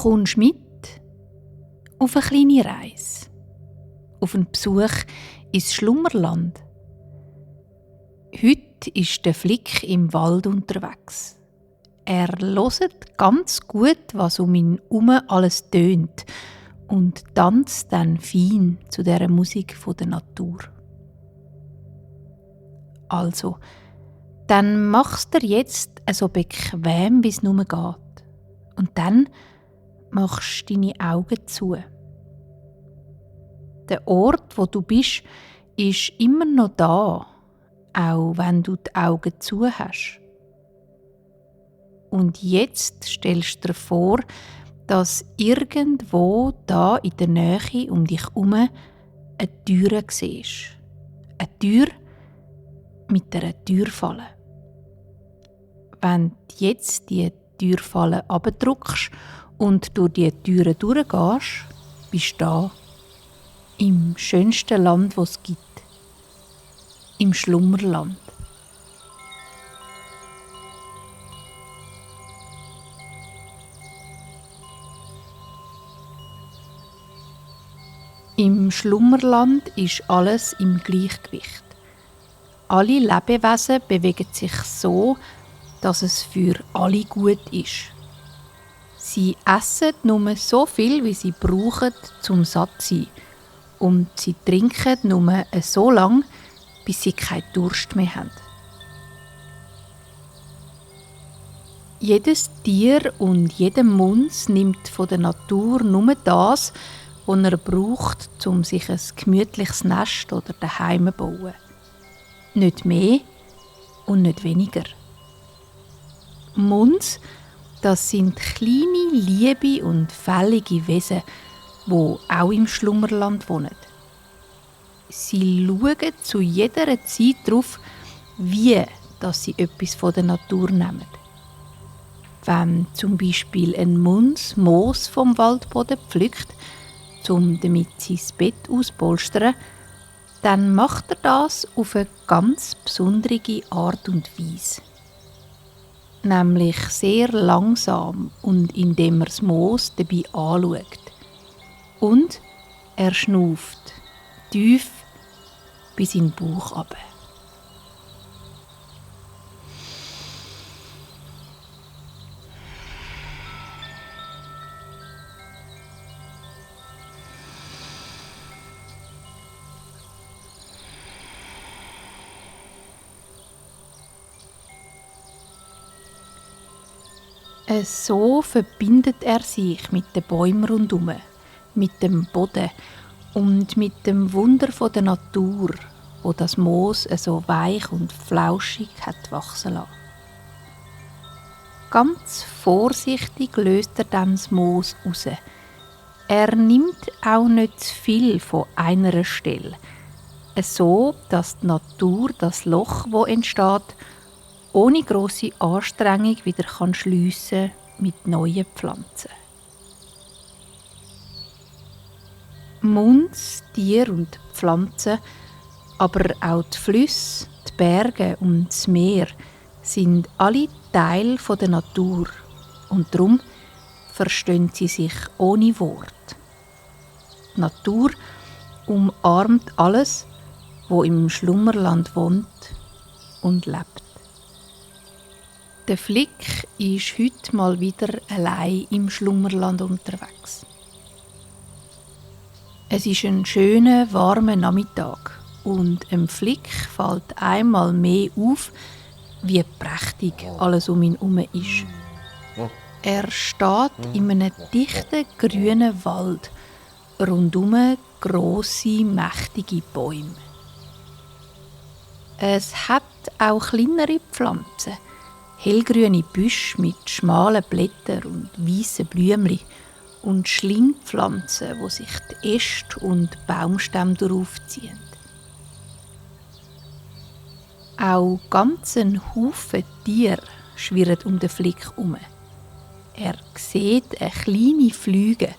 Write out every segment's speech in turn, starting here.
Kommst mit auf eine kleine Reise, auf einen Besuch ins Schlummerland. Heute ist der Flick im Wald unterwegs. Er hört ganz gut, was um ihn herum alles tönt und tanzt dann fein zu dieser Musik der Natur. Also, dann machst du dir jetzt so bequem, wie es nur geht. Und dann machst du deine Augen zu. Der Ort, wo du bist, ist immer noch da, auch wenn du die Augen zu hast. Und jetzt stellst du dir vor, dass irgendwo da in der Nähe um dich herum eine Tür siehst. Eine Tür mit einer Türfalle. Wenn du jetzt die Türfalle abdrückst und durch die Türen durchgehst, bist du da, im schönsten Land, das es gibt. Im Schlummerland. Im Schlummerland ist alles im Gleichgewicht. Alle Lebewesen bewegen sich so, dass es für alle gut ist. Sie essen nur so viel, wie sie brauchen, zum satt zu sein. Und sie trinken nur so lange, bis sie keinen Durst mehr haben. Jedes Tier und jeder Muns nimmt von der Natur nur das, was er braucht, um sich ein gemütliches Nest oder daheim zu bauen. Nicht mehr und nicht weniger. Muns, das sind kleine, liebe und fällige Wesen, die auch im Schlummerland wohnen. Sie schauen zu jeder Zeit darauf, wie dass sie etwas von der Natur nehmen. Wenn zum Beispiel ein Muns Moos vom Waldboden pflückt, um damit sein Bett auspolstern, dann macht er das auf eine ganz besondere Art und Weise. Nämlich sehr langsam und indem er das Moos dabei anschaut. Und er schnauft tief bis in den Bauch runter. So verbindet er sich mit den Bäumen rundherum, mit dem Boden und mit dem Wunder der Natur, wo das Moos so weich und flauschig hat wachsen lassen. Ganz vorsichtig löst er dann das Moos raus. Er nimmt auch nicht zu viel von einer Stelle, so dass die Natur das Loch, das entsteht, ohne grosse Anstrengung wieder schliessen kann mit neuen Pflanzen. Muns, Tiere und Pflanzen, aber auch die Flüsse, die Berge und das Meer sind alle Teil der Natur und darum verstehen sie sich ohne Wort. Die Natur umarmt alles, wo im Schlummerland wohnt und lebt. Der Flick ist heute mal wieder allein im Schlummerland unterwegs. Es ist ein schöner, warmer Nachmittag und dem Flick fällt einmal mehr auf, wie prächtig alles um ihn herum ist. Er steht in einem dichten, grünen Wald, rundum grosse, mächtige Bäume. Es hat auch kleinere Pflanzen, hellgrüne Büsche mit schmalen Blättern und weißen Blümchen und Schlingpflanzen, wo sich die Äste und Baumstämme daraufziehen. Auch ganz ein Haufen Tiere schwirren um den Flick herum. Er sieht eine kleine Fliege,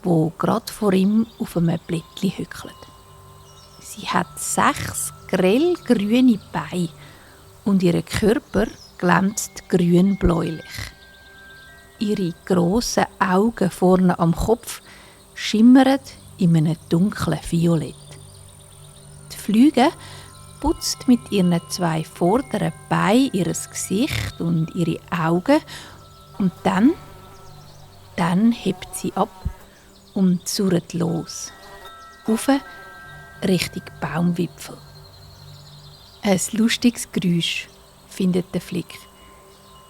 die gerade vor ihm auf einem Blättchen hückelt. Sie hat 6 grellgrüne Beine und ihr Körper glänzt grün-bläulich. Ihre grossen Augen vorne am Kopf schimmern in einem dunklen Violett. Die Fliege putzt mit ihren 2 vorderen Beinen ihr Gesicht und ihre Augen und dann hebt sie ab und surrt los. Rauf Richtung Baumwipfel. Ein lustiges Geräusch, findet der Flick.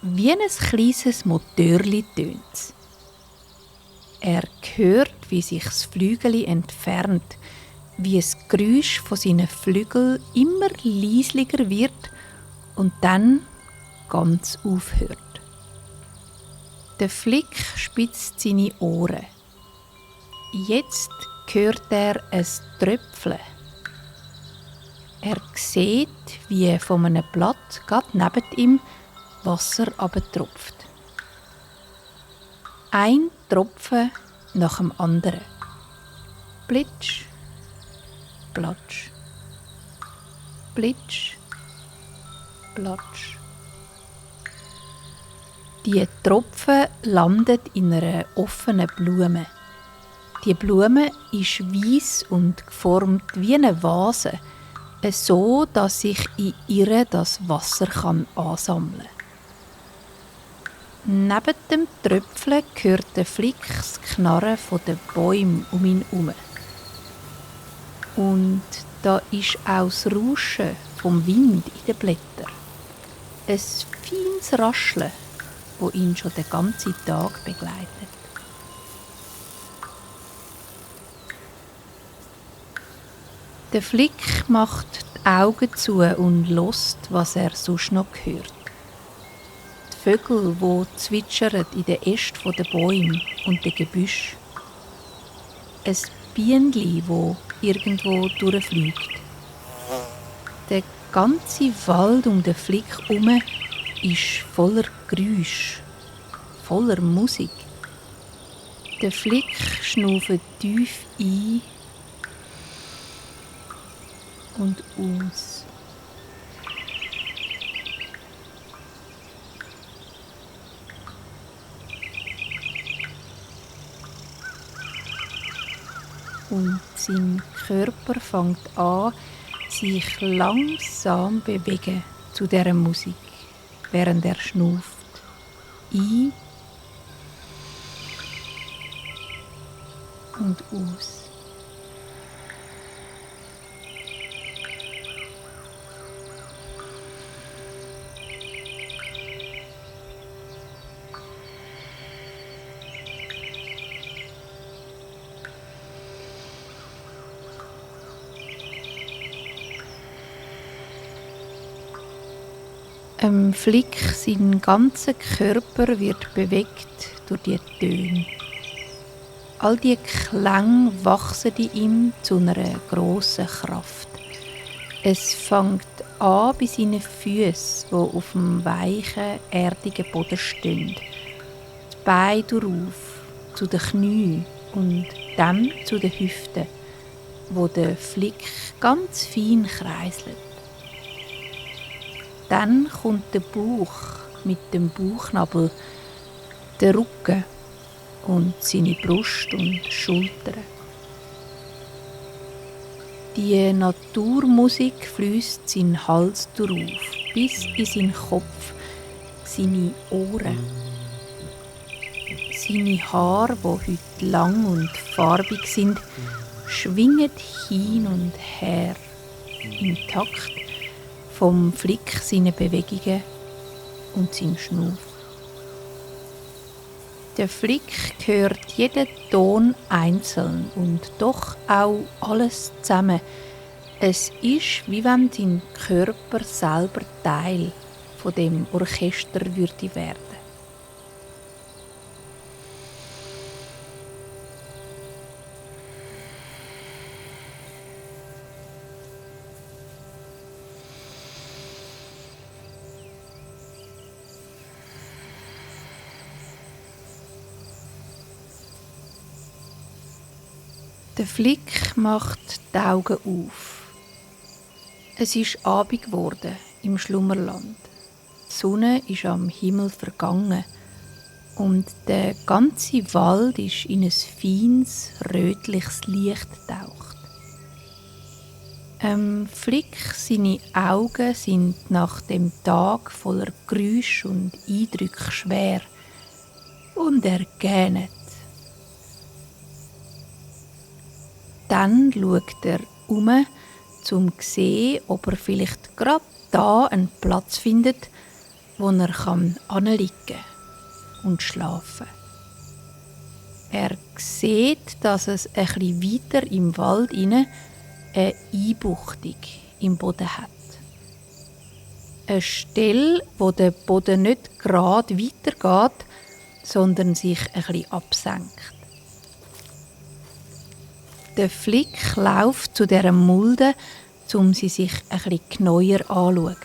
Wie ein kleines Motörli tönt's. Er hört, wie sich das Flügeli entfernt, wie das Geräusch von seinen Flügeln immer leislicher wird und dann ganz aufhört. Der Flick spitzt seine Ohren. Jetzt hört er ein Tröpfeln. Er sieht, wie von einem Blatt gerade neben ihm Wasser abtropft. Ein Tropfen nach dem anderen. Plitsch, platsch, plitsch, platsch. Die Tropfen landen in einer offenen Blume. Die Blume ist weiss und geformt wie eine Vase, so dass sich in ihr das Wasser ansammeln kann. Neben dem Tröpfeln hört der Flick das Knarren der Bäume um ihn herum. Und da ist auch das Rauschen vom Wind in den Blättern. Ein feines Rascheln, das ihn schon den ganzen Tag begleitet. Der Flick macht die Augen zu und hört, was er sonst noch hört. Die Vögel, die zwitschern in den Ästen der Bäume und den Gebüsch. Ein Bienenli, das irgendwo durchfliegt. Der ganze Wald um den Flick herum ist voller Geräusch, voller Musik. Der Flick schnauft tief ein und aus. Und sein Körper fängt an, sich langsam zu bewegen zu dieser Musik, während er schnauft. Ein und aus. Flick, sein ganzer Körper wird bewegt durch die Töne. All die Klänge wachsen in ihm zu einer grossen Kraft. Es fängt an bei seinen Füßen, die auf dem weichen, erdigen Boden stehen. Die Beine darauf, zu den Knien und dann zu den Hüften, wo der Flick ganz fein kreiselt. Dann kommt der Bauch mit dem Bauchnabel, der Rücken und seine Brust und Schultern. Die Naturmusik fließt seinen Hals durch, bis in seinen Kopf, seine Ohren. Seine Haare, die heute lang und farbig sind, schwingen hin und her im Takt vom Flick seine Bewegungen und sein Schnuff. Der Flick hört jeden Ton einzeln und doch auch alles zusammen. Es ist, wie wenn sein Körper selber Teil von dem Orchester würde werden. Der Flick macht die Augen auf. Es ist Abend geworden im Schlummerland. Die Sonne ist am Himmel vergangen und der ganze Wald ist in ein feines, rötliches Licht getaucht. Flick, seine Augen sind nach dem Tag voller Geräusch und Eindrücke schwer und er gähnet. Dann schaut er um, um zu sehen, ob er vielleicht gerade da einen Platz findet, wo er hinliegen und schlafen kann. Er sieht, dass es etwas weiter im Wald eine Einbuchtung im Boden hat. Eine Stelle, wo der Boden nicht gerade weitergeht, sondern sich etwas absenkt. Der Flick läuft zu dieser Mulde, um sie sich etwas genauer anzuschauen.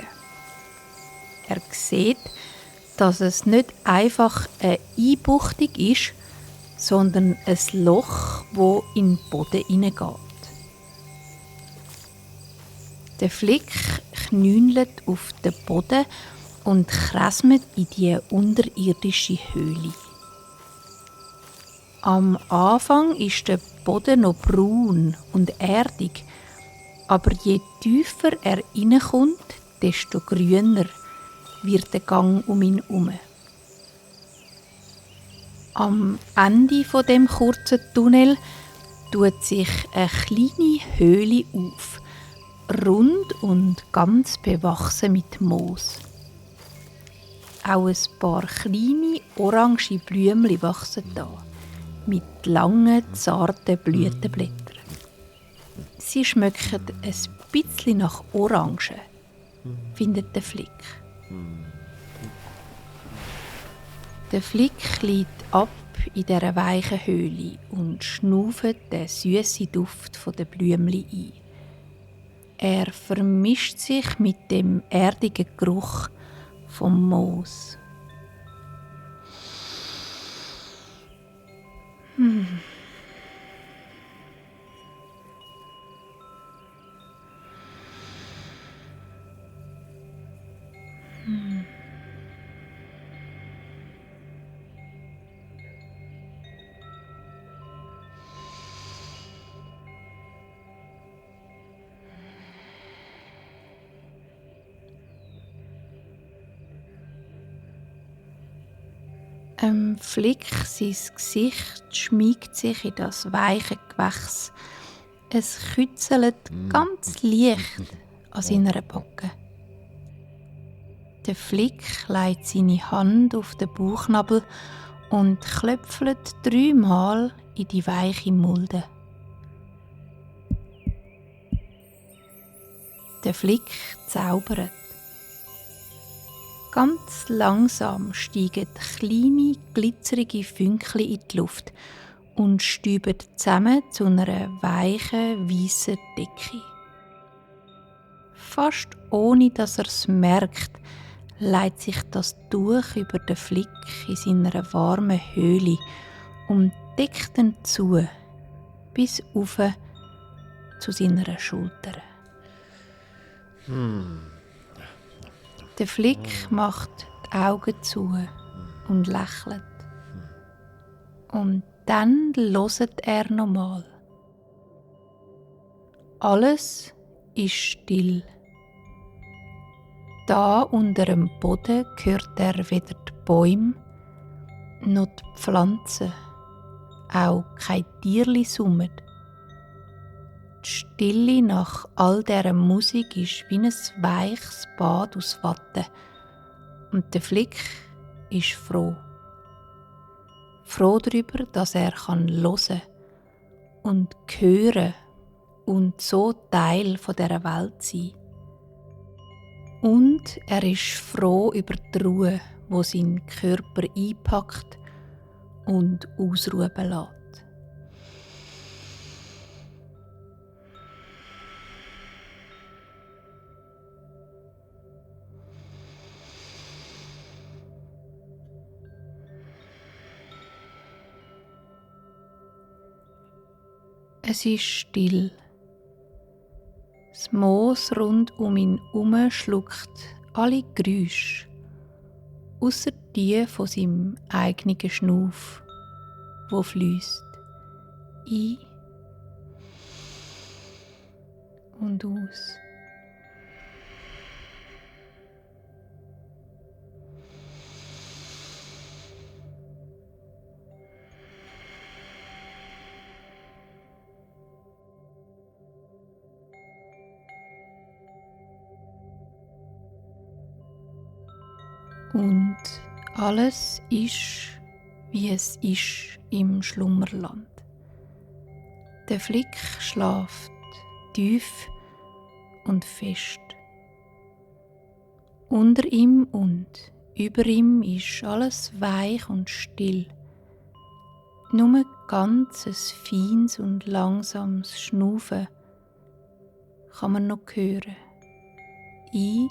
Er sieht, dass es nicht einfach eine Einbuchtung ist, sondern ein Loch, das in den Boden hineingeht. Der Flick knünelt auf den Boden und kräsmet in die unterirdische Höhle. Am Anfang ist der Boden noch braun und erdig, aber je tiefer er hineinkommt, desto grüner wird der Gang um ihn herum. Am Ende von dem kurzen Tunnel tut sich eine kleine Höhle auf, rund und ganz bewachsen mit Moos. Auch ein paar kleine orange Blümchen wachsen da, mit langen, zarten Blütenblättern. Sie schmecken ein bisschen nach Orangen, findet der Flick. Der Flick liegt ab in dieser weichen Höhle und schnauft den süßen Duft der Blümchen ein. Er vermischt sich mit dem erdigen Geruch vom Moos. Flick, sein Gesicht schmiegt sich in das weiche Gewächs. Es kützelt ganz leicht an seiner Backe. Der Flick legt seine Hand auf den Bauchnabel und klöpfelt 3-mal in die weiche Mulde. Der Flick zaubert. Ganz langsam steigen kleine, glitzerige Fünkchen in die Luft und stäuben zusammen zu einer weichen, weißen Decke. Fast ohne dass er es merkt, legt sich das Tuch über den Flick in seiner warmen Höhle und deckt ihn zu, bis auf zu seiner Schulter. Der Flick macht die Augen zu und lächelt. Und dann hört er nochmal. Alles ist still. Da unter dem Boden hört er weder die Bäume noch die Pflanzen, auch kein Tierli summen. Die Stille nach all dieser Musik ist wie ein weiches Bad aus Watte. Und der Flick ist froh. Froh darüber, dass er hören und hören und so Teil dieser Welt sein. Und er ist froh über die Ruhe, die seinen Körper einpackt und ausruhen lässt. Es ist still. Das Moos rund um ihn herum schluckt alle Geräusche ausser die von seinem eigenen Schnuff, wo fließt. Ein und aus. Und alles ist, wie es ist im Schlummerland. Der Flick schläft tief und fest. Unter ihm und über ihm ist alles weich und still. Nur ganz ein feines und langsames Schnaufen kann man noch hören. Ein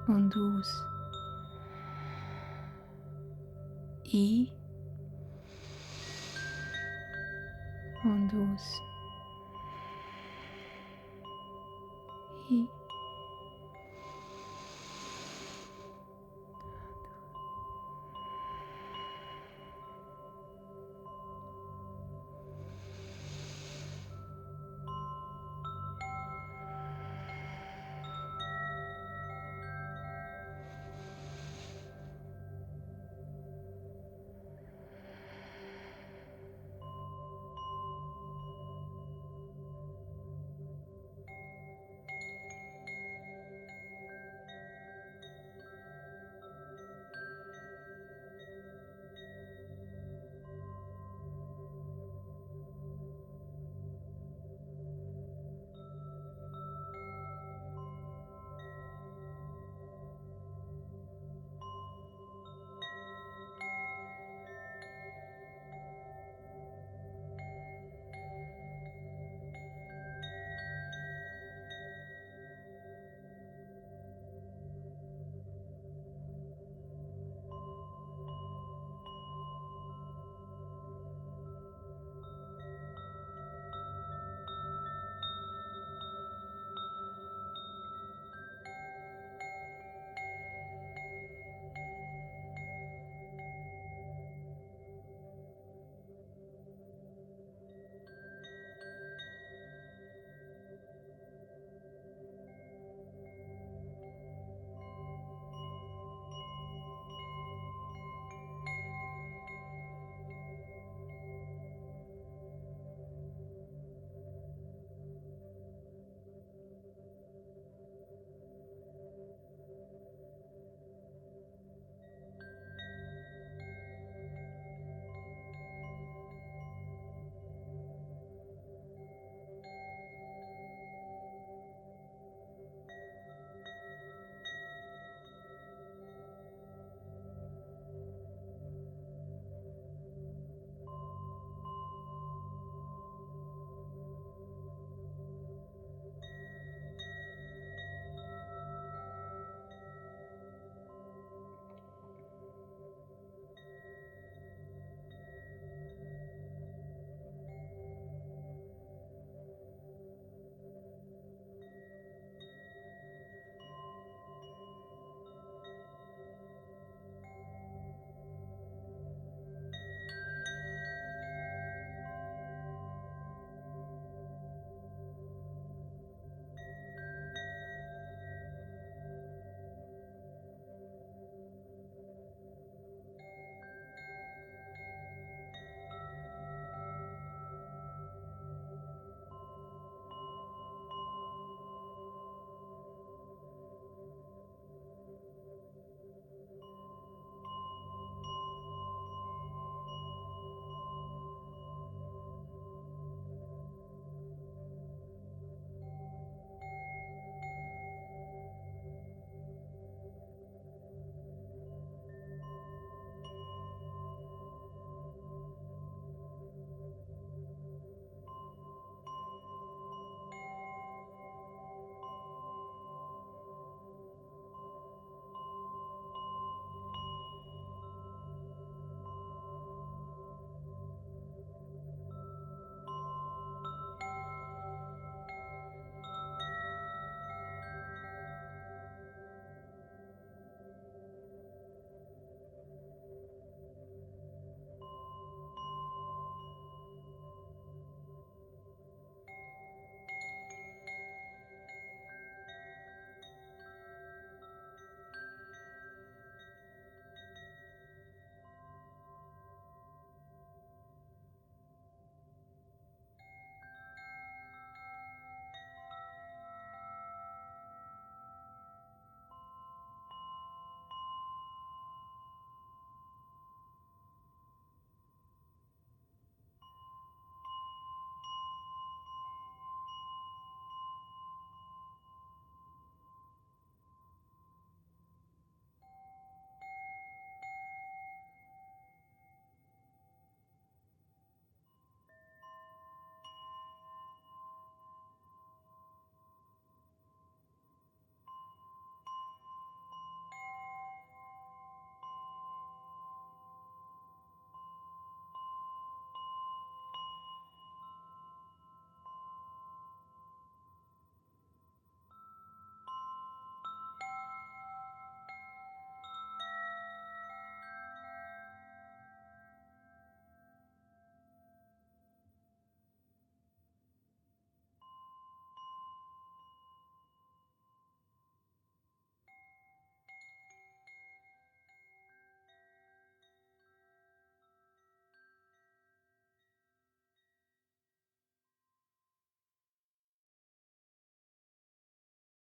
und aus. Ein und aus. Ein